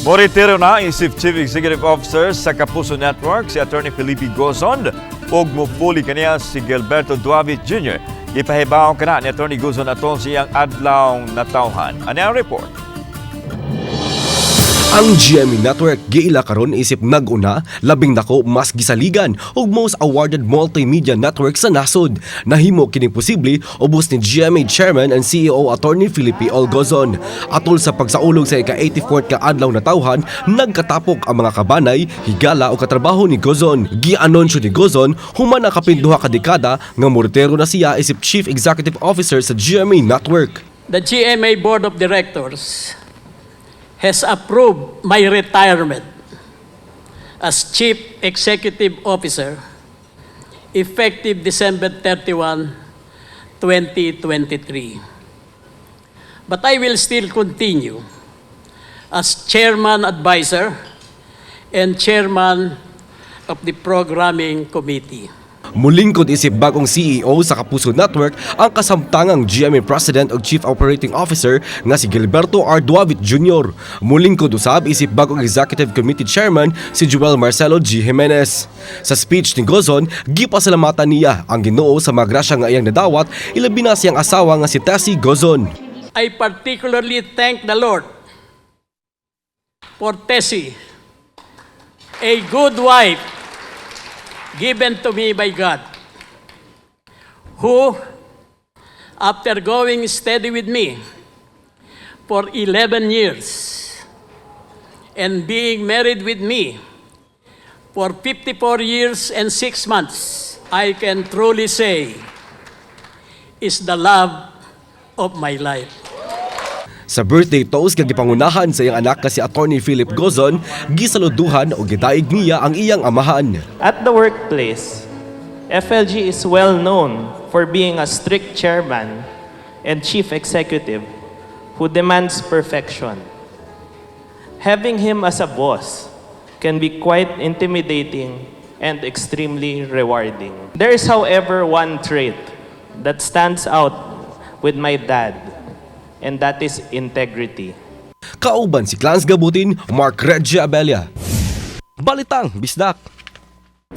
Moretiro na isip Chief Executive Officer sa Kapuso Network si Attorney Felipe Gozon ug mupuli kaniya si Gilberto Duavit Jr. Gipahibaw kana ni Attorney Gozon atol sa iyang adlaw natawhan. Ano ang report? Ang GMA Network giila karon isip nag-una, labing dako, mas gisaligan ug most awarded multimedia network sa nasod. Nahimo kining posible ubos ni GMA Chairman and CEO Attorney Felipe L. Gozon. Atol sa pagsaulog sa ika-84 ka adlaw natawhan, nagkatapok ang mga kabanay, higala o katrabaho ni Gozon. Gianunsyo ni Gozon human ang kapin 2 ka dekada nga moretiro na siya isip Chief Executive Officer sa GMA Network. The GMA Board of Directors has approved my retirement as Chief Executive Officer effective December 31, 2023. But I will still continue as Chairman Advisor and Chairman of the Programming Committee. Mulingkod isip bagong CEO sa Kapuso Network ang kasamtangang GMA President ug Chief Operating Officer nga si Gilberto R. Duavit Jr. Mulingkod usab isip bagong Executive Committee Chairman si Joel Marcelo G. Jimenez. Sa speech ni Gozon, gipasalamatan niya ang Ginoo sa mga grasya nga iyang nadawat, ilabi na siyang asawa nga si Tessie Gozon. I particularly thank the Lord for Tessie, a good wife given to me by God, who, after going steady with me for 11 years and being married with me for 54 years and 6 months, I can truly say is the love of my life. Sa birthday toast nga gipangunahan sa iyang anak nga si Attorney Philip Gozon, gisaluduhan o gidaig niya ang iyang amahan. At the workplace, FLG is well known for being a strict chairman and chief executive who demands perfection. Having him as a boss can be quite intimidating and extremely rewarding. There is, however, one trait that stands out with my dad, and that is integrity. Kauban si Clans Gabutin, Mark Reggie Abella. Balitang Bisdak.